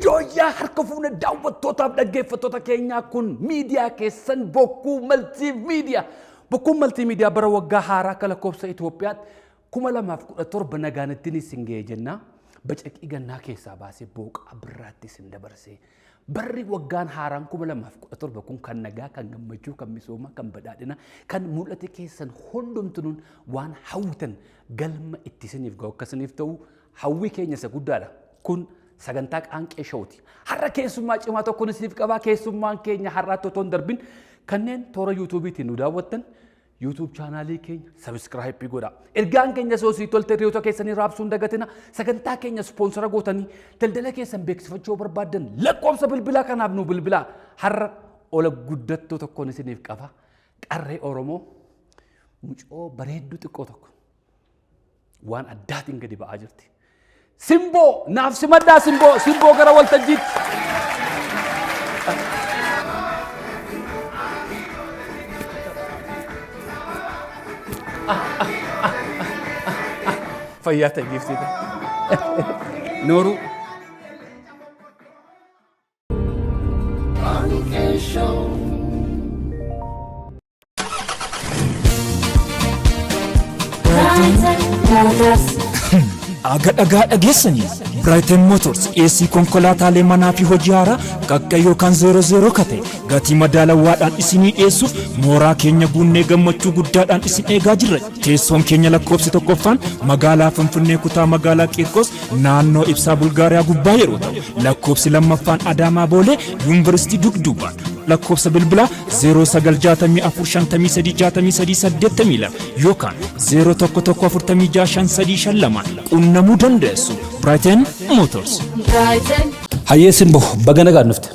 Yooyyaa harka fuune daawwattootaaf dhaggeeffattoota keenyaa, kun miidiyaa keessan Bokkuu Maltii Miidiyaa. Bokkuun Maltii Miidiyaa bara waggaa haaraa akka lakkoofsa Itoophiyaatti 2017 nagaan ittiin isin ga'e jenna. Bacaqii gannaa keessaa baasee booqaa birraatti isin dabarsee. Barri waggaan haaraan 2017 kun kan nagaa, kan gammachuu, kan misoomaa, kan badhaadhina, kan mul'ate keessan hundumtuun waan hawwitan galma itti isiniif ga'u akkasiniif ta'u hawwii keenya isa guddaadha. Kun sagantaa Qaanqee Showti. Har'a keessummaa cimaa tokkoon isiniif qabaa. Keessummaan keenya har'aatti otoo hin darbin, kanneen toora YouTubeiitiin nu daawwattan YouTube channelii keenya subscribe godhaa. Ergaan keenya soosii tolte hiriyoota keessanii raabsuu hin dagatina. Sagantaa keenya sponsor gootanii daldala keessan beeksifachuu barbaaddan lakkoofsa bilbilaa kanaaf nu bilbilaa. Har'a ola guddattuu tokkoon isiniif qaba. Qarree Oromoo mucoo bareedduu xiqqoo tokko waan addaatiin gadi ba'aa jirti. Simboo naaf simadhaa, Simboo, Simboo gara waltajjiitti. Fayyaa ta'e giiftii ta'e. Nooruu. Qaanqee Show. Brighton Motors. Aga dhagaa dhageessanii, Brighton Motors dhiyeessii konkolaataalee manaa fi hojii haaraa qaqqa yookaan 00 kate gatii madaalawaadhaan isinii dhiyeessuuf mooraa keenya guunnee gammachuu guddaadhaan isin eegaa jirra. Teessoon keenya lakkoofsi tokkoffaan magaalaa Finfinnee, kutaa magaalaa Qiirqos, naannoo ibsaa Bulgaariyaa gubbaa yeroo ta'u, lakkoofsi lammaffaan Adaamaa, Boolee Yuunivarsiitii dugduubaan, lakkoofsa bilbilaa 0964536382 yookaan 011465352 qunnamuu dandeessu. Brighton Motors. Brighton. Hayyee Simboo, baga nagaan dhufte.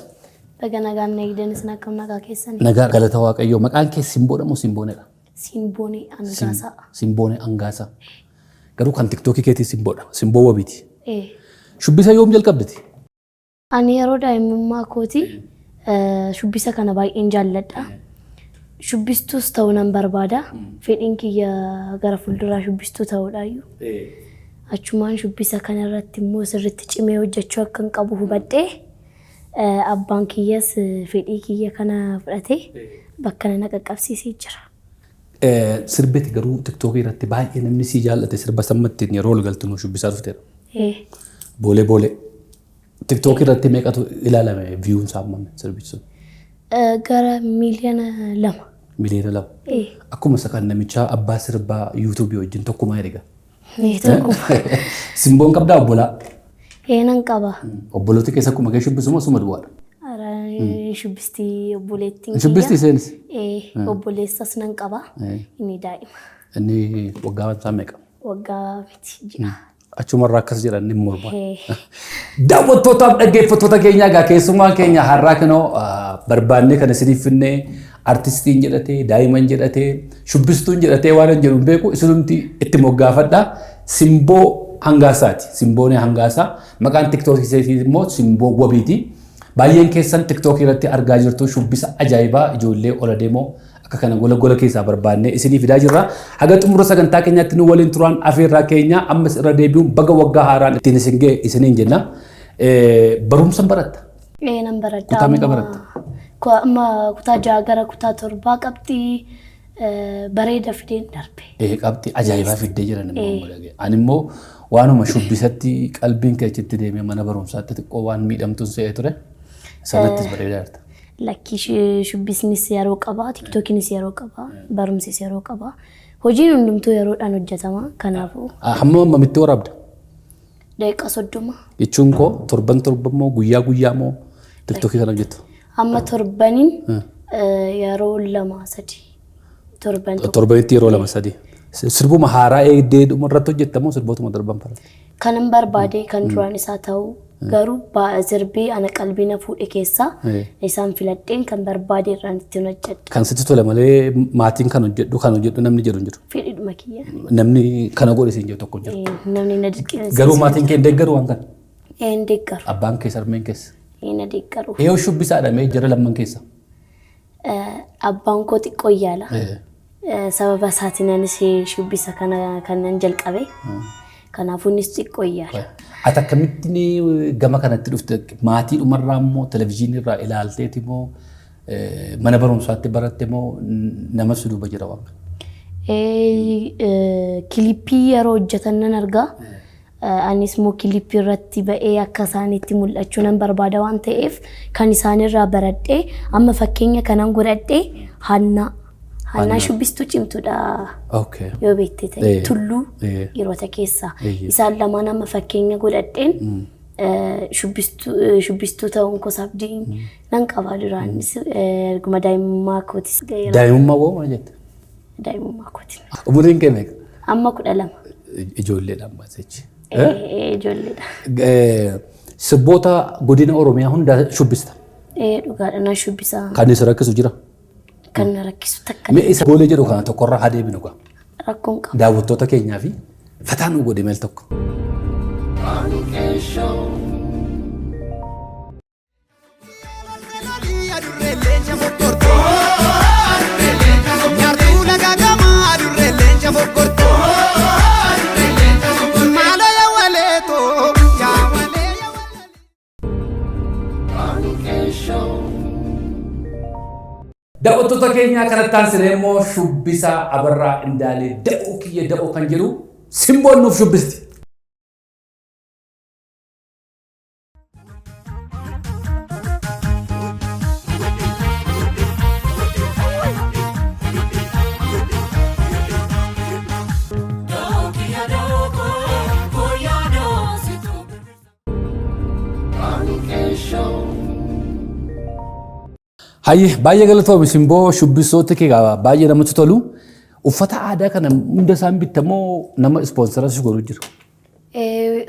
Baga nagaan na eegdan. Isin akkam, nagaa keessan? Nagaa, galata Waaqayyoo. Maqaan kee Simboodha moo Simboonedha? Simboonee Angaasaa. Simboonee Angaasaa. Garuu kan TikTokii keetii Simboodha. Simboo Wabiiti. Ee. Shubbisa yoom jalqabdeti? Ani yeroo daa'imummaa kooti shubbisa kana baay'een jaalladha. Shubbistuus ta'uu nan barbaada. Fedhiin kiyya gara fuulduraa shubbistuu ta'uudhaayyuu. Achumaan shubbisa kana irratti immoo sirriitti cimee hojjechuu akkan qabu hubadhee, abbaan kiyyas fedhii kiyya kana fudhatee bakka na qaqqabsiisee jira. Sirbiti garuu TikTokii irratti baay'ee namni si jaallate sirba sammattiin yeroo ol galtu nu shubbisaa dhufteedha. Ee. Boolee boolee. TikTokii irratti meeqatu ilaalame, viewun isaa hammami sirbichi sun? Gara 2 miiliyoona. 2 miiliyoona. Ee. Akkuma isa kan namichaa abbaa sirbaa YouTubeii wajjin tokkumaa erga. Ee, tokkuma. Simboon qabdaa obbolaa? Ee, nan qaba. Obboloota keessa akkuma kee shubbisu moo suma duwwaadha? Ara, shubbisti obboleettiin. Shubbisti isheenis? Ee, obboleessas nan qaba. Inni daa'ima. Inni waggaa isaa meeqa? Waggaa miti, ji'a. Achumarraa akkas jedhan ni morma. Ee. Daawwattootaaf dhaggeeffattoota keenya, egaa keessummaan keenya har'aa kanoo barbaannee kan isiniif finnee artistiin jedhatee, daa'iman jedhatee, shubbistuun jedhatee waan hin jedhu hin beeku, isinumti itti moggaafadha. Simboo Hangaasaati. Simboonee Hangaasaa. Maqaan TikTokii isheetii immoo Simboo Wabiiti. Baay'een keessan TikTokii irratti argaa jirtu, shubbisa ajaa'ibaa ijoollee ol adeemoo akka kana gola gola keessaa barbaannee isinii fidaa jirra. Haga xumura sagantaa keenyaatti nu waliin turaan afeerraa keenya. Ammas irra deebi'uun baga waggaa haaraan ittiin isin ga'e isiniin jenna. Barumsa baratta? Ee, nan baradha. Kutaa meeqa baratta? Amma kutaa 6 gara kutaa 7, qabxii bareeda fideen darbe. Ee, qabxii ajaa'ibaa fiddee jiran immoo. Ani immoo waanuma shubbisatti qalbiin kee achitti deemee mana barumsaatti xiqqoo waan miidhamtuun se'ee ture. Sanattis bareedaa jirta. Lakkii, shubbisnis yeroo qaba, TikTokiinis yeroo qaba, barumsis yeroo qaba. Hojiin hundumtuu yeroodhaan hojjetama. Kanaafuu. Hamma hammamitti waraabda? Daqiiqaa 30. Jechuun koo torban torban moo guyyaa guyyaa moo TikTokii kana hojjettu? Amma torbaniin yeroo lama sadi, torban tokko. Torbanitti yeroo lama sadi. Sirbuma haaraa eegdee dhuma irratti hojjettamoo sirbootuma darban fara? Kanan barbaade kan duraan isaa ta'u garuu sirbii ana qalbii na fuudhe keessaa isaan filadheen kan barbaade irraan ittiin hojjedha. Kan sitti tole malee maatiin kan hojjedhu kan hojjedhu namni jedhu hin jiru. Fedhiidhuma kiyya. Namni kana godhe siin jedhu tokko hin jiru. Namni na dirqisiisa. Garuu maatiin kee hin deeggaru waan kana. Hin deeggaru. Abbaan keessa harmeen keessa. Na deeggaru. Eeyoo shubbisaadha mee jara lamman keessa. Abbaan koo xiqqoo yaala. Sababa isaatiin anis shubbisa kana kanan jalqabe. Kanaafuu innis xiqqoo yaala. Ati akkamittiin gama kanatti dhufte? Maatii dhumarraa immoo televizyiinii irraa ilaalteeti moo mana barumsaatti baratte moo nama si duuba jira waan kana? Kilippii yeroo hojjetan nan argaa. Anis immoo kilippii irratti ba'ee akka isaanitti mul'achuu nan barbaada waan ta'eef kan isaanirraa baradhee amma fakkeenya kanan godhadhee Haannaa. Haannaa shubbistuu cimtuudha. Yoo beekte ta'e tulluu dhiirota keessaa. Isaan lamaan amma fakkeenya godhadheen shubbistuu ta'uun koos abdii nan qaba duraanis erguma daa'imummaa kootis ga'eera. Daa'imummaa woo maal jette? Daa'imummaa kooti. Umuriin kee meeqa? Amma 12. Ijoolleedha ammas jechi. Ijoolleedha. Sirboota godina Oromiyaa hunda shubbista. Dhugaadha nan shubbisa. Kan isa rakkisu jira? Kan na rakkisu takka. Mee isa boolee jedhu kana tokkorraa haa deebinu gaa. Rakkoon qaba. Daawwattoota keenyaa fi fataa nu godhe meel tokko. Nyaartuu laga gamaa adurree leenca fokkortoo. Maala yaa waleetoo yaa walee yaa walee. Daawwattoota keenyaa kanatti aansinee immoo shubbisa Abarraa Indaalee da'oo kiyya da'oo kan jedhu simboon nuuf shubbisti. Hayyee baay'ee galatoomi simboo shubbistoota kee baay'ee namatti tolu. Uffata aadaa kana hunda isaan bittamoo nama ispoonsara si godhu jira?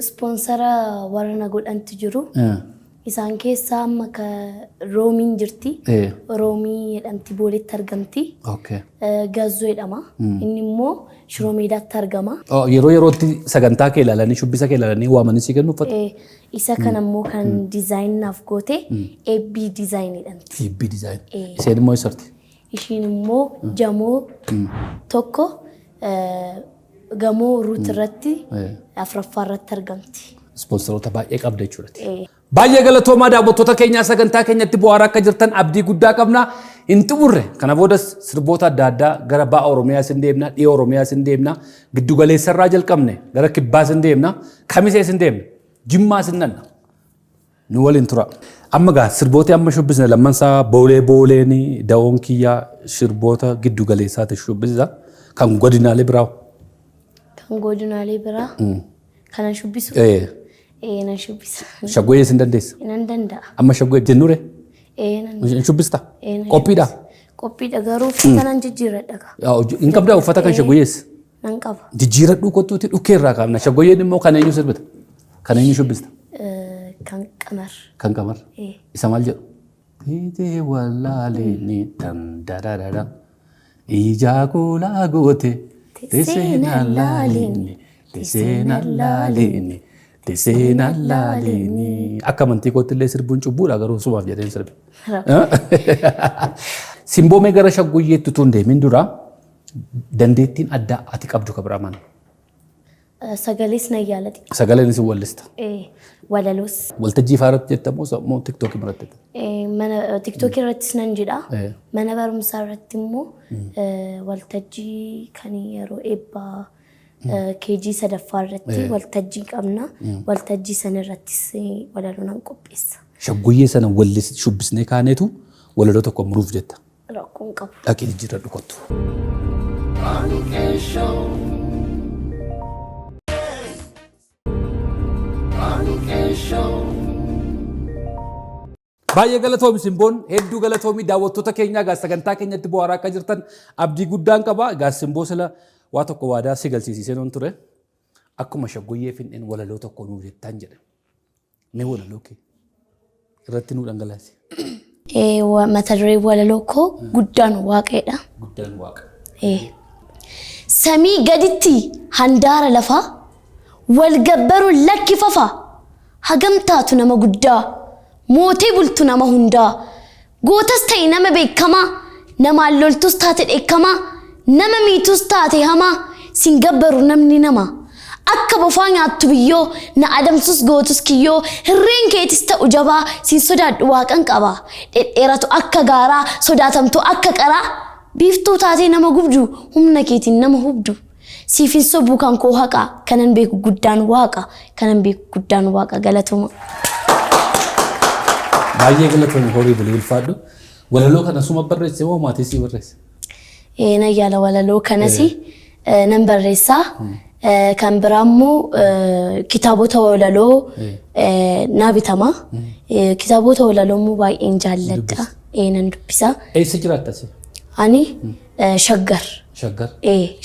Ispoonsara warra na godhantu jiru. Isaan keessaa amma ka Roomiin jirti. Roomii jedhamti Booletti argamti. Gazzoo jedhama. Inni immoo Shiroo Meedaatti argama. Yeroo yerootti sagantaa kee ilaalanii shubbisa kee ilaalanii waamanii si kennu uffata? Isa kana immoo kan dizaayin naaf goote Eebbii Dizaayin jedhamti. Eebbii Dizaayin. Isheen immoo eessarti? Ishiin immoo jamoo tokko gamoo Ruut irratti afuraffaa irratti argamti. Ispoonsaroota baay'ee qabda jechuudha. Baay'ee galatoomaa daawwattoota keenyaa sagantaa keenyatti bu'aaraa akka jirtan abdii guddaa qabna. Hin xumurre kana boodas sirboota adda addaa gara ba'a Oromiyaa sin deemna, dhiha Oromiyaa sin deemna, giddu galeessarraa jalqabne gara kibbaa sin deemna, kamisee sin deemna, jimmaa sin nanna. Nu waliin tura. Amma gaa sirbooti amma shubbisne lammansaa boolee booleen da'oon kiyyaa sirboota giddu galeessaati shubbisa kan godinaalee biraa. Kan godinaalee biraa kanan shubbisu? Nan shubbisa. Shaggooyyee sin dandeessa? Nan danda'a. Amma shaggooyyee jennure? Nan Hin shubbista? Nan Qophiidha? Qophiidha garuu uffata nan jijjiirradha gaa. Hin qabdaa uffata kan shaggooyyees? Nan qaba. Jijjiiradhuu kottuuti dhukkee irraa kaafna. Shaggooyyeen immoo kan eenyu sirbita? Kan eenyu shubbista? Kan Qamar. Kan Qamar? Isa maal jedhu? Tiitee wallaalee tan dararara. Ijaa kuulaa goote tesee laaleen tesee laaleen tesee laaleen. Akka amantii kootti illee sirbuun cubbuudha garuu sumaaf jedheen sirbe. Simboo mee gara shaggooyyeetti utuu hin deemin dura dandeettiin addaa ati qabdu ka biraa maal? Sagalees nan yaala xiqqoo. Sagaleen isin wallista. Walaloos. Waltajjii fa'aa irratti jettamoo moo tiktookii irratti jetta? Mana tiktookii irrattis nan jedha. Mana barumsaa irratti immoo waltajjii kan yeroo eebbaa keejii sadaffaa irratti waltajjii qabna. Waltajjii sana irrattis walaloo nan qopheessa. Shaggooyyee sana wallis shubbisnee kaaneetu walaloo tokko muruuf jetta. Rakkoon qabu. Dhaqii jijjiirradhu kottu. Baay'ee galatoomi Simboon, hedduu galatoomi daawwattoota keenyaa egaa sagantaa keenyatti bohaaraa akka jirtan abdii guddaan qaba. Egaa Simboo sila Waa tokko waadaa si galchiisisee noon ture. Akkuma Shaggoyyee Fin'een walaloo tokko nuu jettaan jedhe. Mee walaloo kee irratti nuu dhangalaasi. Mata duree walaloo koo "Guddaan Waaqeedha". Guddaan Waaqa. Samii gaditti handaara lafaa wal gabbaruun lakkifafa, hagam taatu nama guddaa, mootii bultu nama hundaa, gootas ta'e nama beekamaa, namaan loltus taate dheekkamaa, nama miitus taate hamaa, sin gabbaru namni nama. Akka bofaa nyaattu biyyoo, na adamsus gootus kiyyoo, hirreen keetis ta'u jabaa, sin sodaadhu, waaqan qaba. Dhedheeratu akka gaaraa, sodaatamtu akka qaraa, biiftuu taatee nama gubdu, humna keetiin nama hubdu. Siif hin sobuu, kan koo haqa, kanan beeku guddaan Waaqa, kanan beeku guddaan Waaqa. Galatuma. Baay'ee galatoomi, horii bulii, ulfaadhu. Walaloo kana suma barreesse moo maatii sii barreesse? Na yaala, walaloo kanas nan barreessaa. Kan biraa immoo kitaabota walaloo naa bitama. Kitaabota walaloo immoo baay'een jaalladha. Nan dubbisa. Eessa jiraatta si? Ani Shaggar. Shaggar.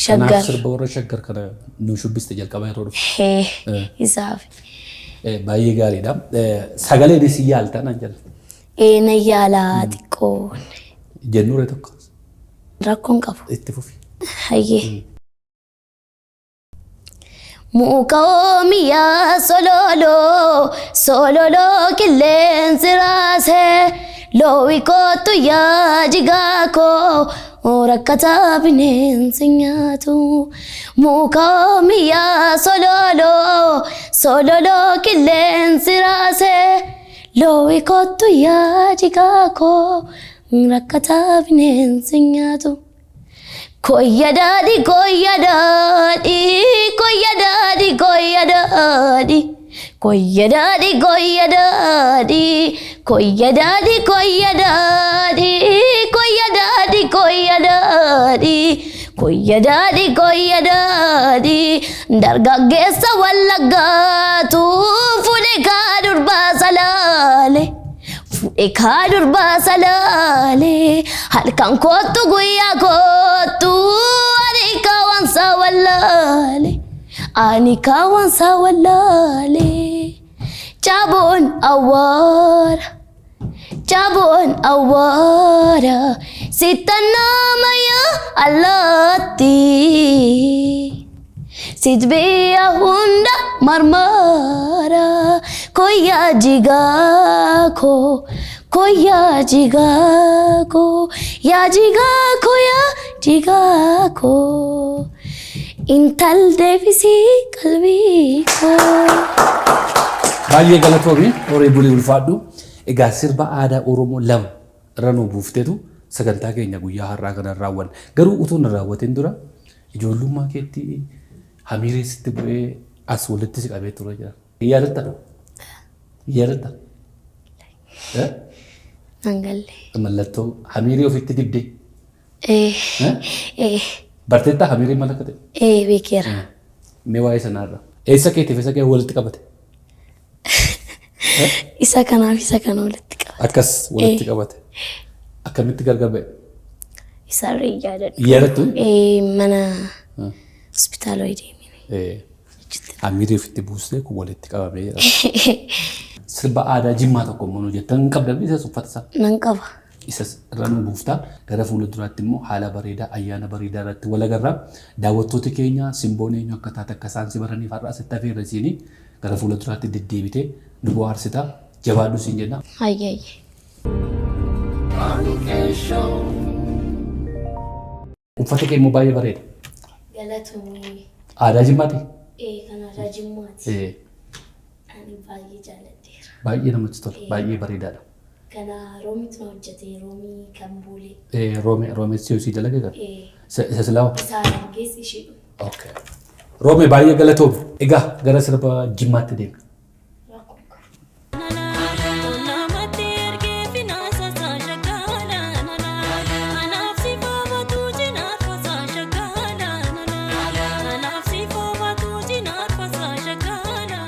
Shaggar. Kanaaf sirba warra Shaggar kana nu shubbiste jalqaba yeroo dhufu. Isaaf. Baay'ee gaariidha. Sagaleen si yaalta naan jedha. Na yaala xiqqoo. Jennuure tokko. Rakkoon qabu. Itti fufi. Hayyee. Muka oomiyaa sololoo, sololoo qilleensi raasee, loowi kootu yaa jigaa koo, rakkataa bineensi nyaatu. Muka oomiyaa sololoo, sololoo qilleensi raasee, loowi kootu yaa jigaa koo, rakkataa bineensi nyaatu. Koyya daadhi, koyya daadhi, koyya daadhi, koyya daadhi. Koyya daadhi, koyya daadhi, koyya daadhi, koyya daadhi, koyya daadhi, koyya daadhi. Koyya daadhi, koyya daadhi, dargaggeessa Wallaggaatu fuudhee kaa durbaa Salaale. Fuudhee kaa durbaa Salaale, halkan kootu, guyyaa kootu, ani kawansa wallaale, ani kawansa wallaale. Caaboon awwaara, caaboon awwaara, sittannaa allaatti. Sit biyya hunda marmara, koyyaa jigaa koo, koyyaa jigaa koo, yaa jigaa koo, yaa jigaa koo, intal deebisii qalbii koo. Baay'ee galatoomi, horii bulii, ulfaadhu. Egaa sirba aadaa Oromoo lama irra nu buufteetu sagantaa keenya guyyaa har'aa kana raawwanna. Garuu utuu hin raawwatin dura, ijoollummaa keetti hamiiree sitti bu'ee as walitti si qabee ture jira. Yaadatta? Yaadatta? Nan galle. Mallattoo hamiiree ofitti dibdee. Ee. Barteettaa hamiiree maal akka ta'e? Ee, beekeera. Mee waa'ee sanaarra. Eessa keetiif eessa kee walitti qabate? Isa kanaaf isa kana walitti qaba. Akkas walitti qabate. Akkamitti gargar ba'e? Isarra hin yaadadhu. Yaadattu? Ee, mana hospitaala wayii deemine. Hamiiree ofitti buustee kun walitti qabamee jira. Sirba aadaa Jimmaa tokko immoo nu jettan hin qabdan, isas uffata isaa. Nan qaba. Isas irra nu buuftaa, gara fuula duraatti immoo haala bareedaa, ayyaana bareedaa irratti wal agarra. Daawwattooti keenya simboon eenyu akka taate akka isaan si baraniif har'a asitti hafeerra isiini gara fuula duraatti deddeebitee nu bohaarsita. Jabaadhu siin jenna. Hayyee hayyee. Uffata kee immoo baay'ee bareeda. Galatoomii. Aadaa Jimmaati. Ee, kan aadaa Jimmaati. Ani baay'ee jaalladheera. Baay'ee namatti tola. Baay'ee bareedaadha. Kana Roomitu na hojjete, Roomii kan Boolee. Roomee Roomee si hojii dalage kan. Ee. Isa silaa. Isaa argees ishee. Okay. Roomee, baay'ee galatoomi. Egaa gara sirba Jimmaatti deemna. Rakkoo qaba. Namatti ergee finaasa shaggaala anaaf si foofatu cinaaf shaggaala anaaf si foofatu cinaaf shaggaala.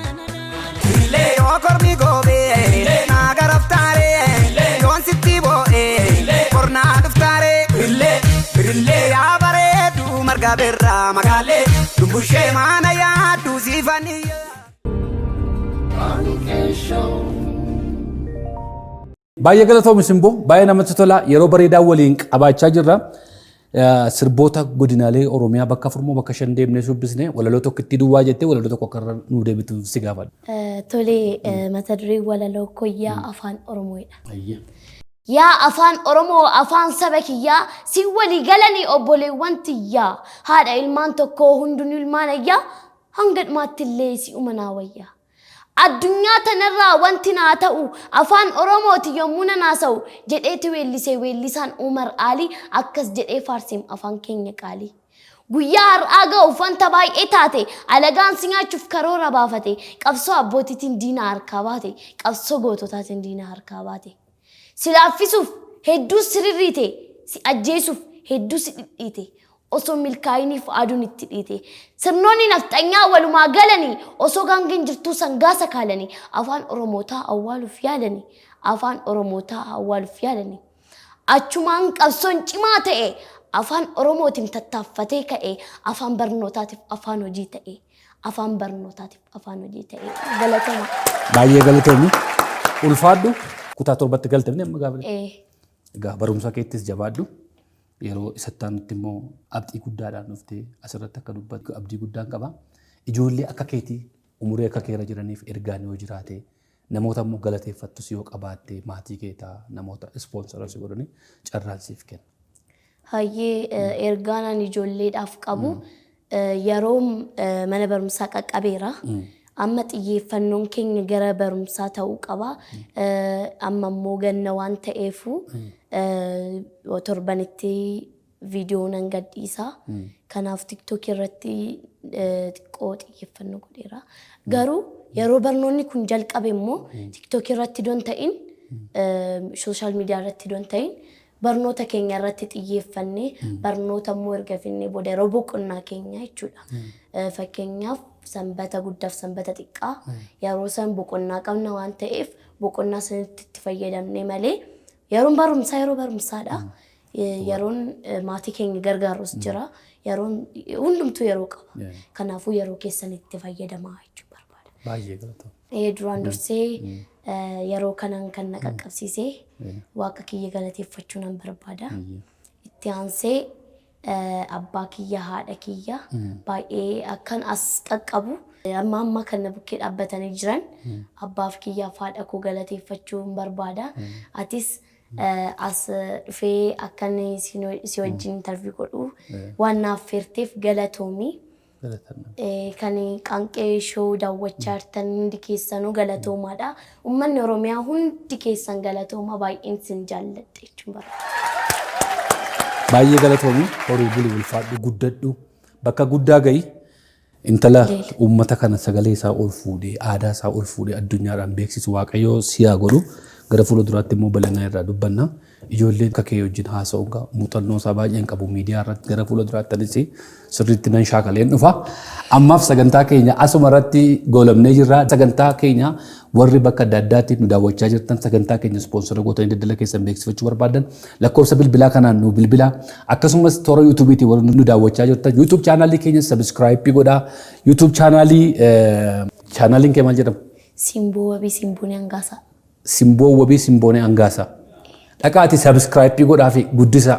Yoo kormi goobee naa garaftaaree, yoon sitti boo'ee kornaa dhuftaaree, yaa bareedu marga. Marga birraa magaalee dumbushee maana yaaddu siifanii. Baay'ee galatoomi Simboo, baay'ee namatti tola. Yeroo bareedaa waliin qabaachaa jirra. Sirboota godinaalee Oromiyaa bakka afurmoo bakka shan deemnee shubbisne walaloo tokko itti duwwaa jettee walaloo tokko akka irra nuu deebitu si gaafadha. Tole, mata dureen walaloo koo Yaa Afaan Oromoodha. Yaa Afaan Oromoo, afaan saba kiyyaa, si walii galanii obboleewwan tiyyaa, haadha ilmaan tokkoo, hundinuu ilmaan ayyaa, hanga dhumaatti illee si umanaa wayyaa. Addunyaa tanarraa wanti naa ta'u Afaan Oromooti yommuu nan haasa'u jedheeti weellisee weellisaan Umar Alii, akkas jedhee faarseem afaan keenya qaalii. Guyyaa har'aa ga'uuf wanta baay'ee taate, alagaan si nyaachuuf karoora baafate, qabsoo abbootiitiin diina harkaa baate, qabsoo goototaatiin diina harkaa baate. Si laaffisuuf hedduu sirirriite, si ajjeesuuf hedduu si dhidhiite. Osoo milkaa'iniif aduun itti dhiite. Sirnoonni nafxanyaa walumaa galanii osoo gaangeen jirtuu sangaa sakaalanii Afaan Oromootaa awwaaluuf yaalanii. Afaan Oromootaa awwaaluuf yaalanii. Achumaan qabsoon cimaa ta'e Afaan Oromootiin tattaaffatee ka'e, afaan barnootaatiif afaan hojii ta'e. Afaan barnootaatiif afaan hojii ta'e. Galatoma. Baay'ee galatoomi. Ulfaadhu, kutaa torbatti galte amma gaafa. Ee. Egaa barumsa keettis jabaadhu. Yeroo isatti aanutti immoo abdii guddaadhaan dhuftee asirratti akka dubbattu abdii guddaan qaba. Ijoollee akka keetii umurii akka keerra jiraniif ergaan yoo jiraate, namoota immoo galateeffattus yoo qabaatte, maatii keetaa, namoota ispoonsara si godhanii carraan siif kenna. Hayyee, ergaan ani ijoolleedhaaf qabu, yeroo mana barumsaa qaqqabeera. Amma xiyyeeffannoon keenya gara barumsaa ta'uu qaba. Amma immoo ganna waan ta'eefu torbanitti viidiyoo nan gadhiisa. Kanaaf TikTok irratti xiqqoo xiyyeeffannoo godheera. Garuu yeroo barnoonni kun jalqabe immoo TikTok irratti don ta'in, social media irratti don ta'in, barnoota keenya irratti xiyyeeffannee, barnoota immoo erga finnee booda yeroo boqonnaa keenya jechuudha. Fakkeenyaaf Sanbata guddaaf Sanbata xiqqaa yeroo san boqonnaa qabna waan ta'eef boqonnaa sanitti itti fayyadamne malee yeroon barumsaa yeroo barumsaadha. Yeroon maatii keenya gargaarus jira. Yeroon hundumtuu yeroo qaba. Kanaafuu yeroo keessan itti fayyadamaa jechuun barbaada. Baay'ee galatoomi. Duraan dursee yeroo kanan kan na qaqqabsiise Waaqa kiyya galateeffachuu nan barbaada. Itti aansee abbaa kiyya, haadha kiyya baay'ee akkan as qaqqabu amma amma kan na bukkee dhaabbatanii jiran abbaaf kiyyaaf haadha koo galateeffachuu hin barbaada. Atis as dhufee akkan si wajjin interview godhu waan naaf feerteef galatoomi. Galatanna. Kan Qaanqee Show daawwachaa jirtan hundi keessanuu galatoomaadha. Uummanni Oromiyaa hundi keessan galatoomaa, baay'een isin jaalladha jechuun barbaada. Baay'ee galatoomi. Horii buli, ulfaadhu, guddadhu, bakka guddaa gahi. Intala uummata kana sagalee isaa ol fuudhee, aadaa isaa ol fuudhee addunyaadhaan beeksisu Waaqayyoo si haa godhu. Gara fuula duraatti immoo bal'inaa irraa dubbanna. Ijoollee akka kee wajjin haasa'uun gaa muuxannoo isaa baay'een qabu miidiyaa irratti, gara fuula duraatti anis sirriitti nan shaakaleen dhufa. Ammaaf sagantaa keenya asuma irratti goolabnee jirra. Sagantaa keenya warri bakka adda addaatti nu daawwachaa jirtan, sagantaa keenya ispoonsara gootanii daldala keessan beeksifachuu barbaadan lakkoofsa bilbilaa kanaan nu bilbilaa. Akkasumas toora YouTubeiitiin warri nu daawwachaa jirtan YouTube channelii keenya subscribe godhaa. YouTube channeliin kee maal jedhama? Simboo Wabii Simboonii Hangaasaa. Simboo Wabii Simboonee Hangaasaa. Dhaqaati subscribe godhaa fi guddisaa.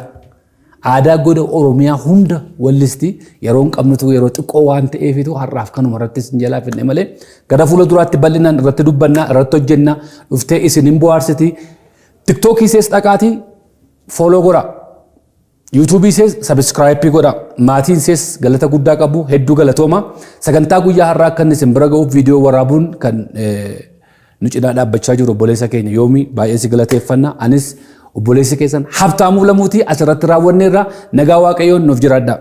Aadaa goda Oromiyaa hunda wallisti. Yeroo hin qabnutu yeroo xiqqoo waan ta'eefitu har'aaf kanuma irratti isin jalaa fidne malee gara fuula duraatti bal'inaan irratti dubbannaa, irratti hojjennaa, dhuftee isin hin bohaarsiti. TikTokii sees dhaqaati follow godhaa. YouTubeii sees subscribe godhaa. Maatiin sees galata guddaa qabu, hedduu galatooma. Sagantaa guyyaa har'aa akka inni isin bira ga'uuf viidiyoo waraabuun kan nu cinaa dhaabbachaa jiru obboleessa keenya Yoomii, baay'ee si galateeffanna. Anis obboleessi keessan Habtaamuu Lamuutii asirratti raawwanneerra. Nagaa Waaqayyoon nuuf jiraadhaa.